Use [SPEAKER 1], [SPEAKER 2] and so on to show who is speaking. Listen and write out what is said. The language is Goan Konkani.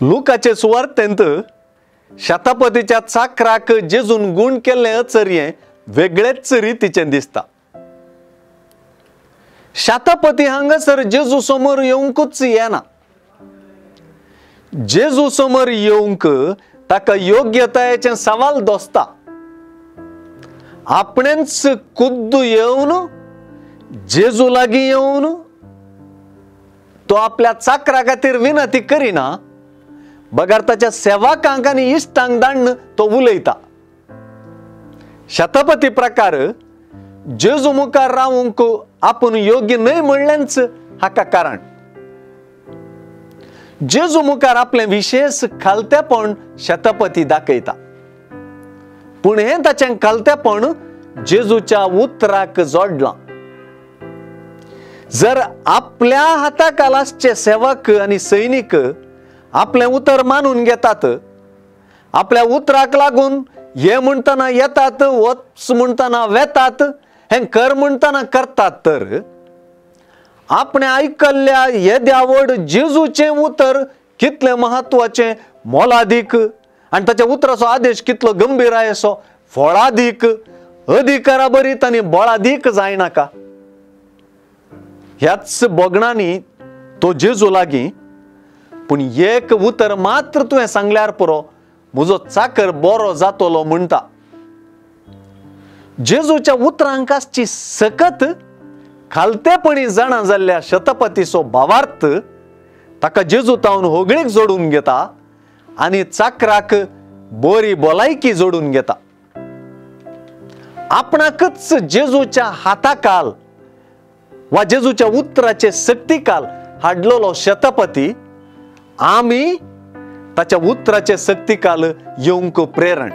[SPEAKER 1] लुकाचे सुवार्तेंत शतपतीच्या चाकराक जेजून गूण केल्लें अचर्यें वेगळेच रितीचें दिसता. शतपती हांगासर जेजू समोर येवंकूच येना. जेजू समोर येवंक ताका योग्यतायेचें सवाल दोसता. आपणेंच खुद्द येवन जेजू लागीं येवन तो आपल्या चाकरा खातीर विनंती करिना, बगर ताच्या सेवकांक आनी इश्टांक दाण्ण तो उलयता. शतपती प्रकार जेजू मुखार रावूंक आपूण योग्य न्हय म्हणलेंच हाका कारण. जेजू मुखार आपलें विशेष खालतेपण शतपती दाखयता, पूण हें ताचें खालतेपण जेजूच्या उतराक जोडलां. जर आपल्या हाताखाल आसचे सेवक आनी सैनीक आपलें उतर मानून घेतात, आपल्या उतराक लागून हे म्हणटना येतात, वच म्हणटना वेतात, हें कर म्हणटना करतात, तर आपणें आयकल्ल्या येद्या व्हड जेजूचें उतर कितलें म्हत्वाचें, मोलादीक आनी ताच्या उतराचो आदेश कितलो गंभीर आसो, फळादीक, अधिकारा बरीत आनी बळादीक जायनाका. ह्याच भोगणांनी तो जेजू लागीं पूण एक उतर मात्र तुवें सांगल्यार पुरो, म्हजो चाकर बरो जातलो म्हणटा. जेजूच्या उतरांक आसची सकत खालतेपणी जाणा जाल्ल्या शतपतीचो भावार्थ ताका जेजू तावन होगळीक जोडून घेता आनी चाकराक बरी भलायकी जोडून घेता. आपणाकच जेजूच्या हाताकाल वा जेजूच्या उतराचे सक्तीकाल हाडलेलो शतपती आमी ताच्या उतराचे सक्तीकाल येवंक प्रेरण.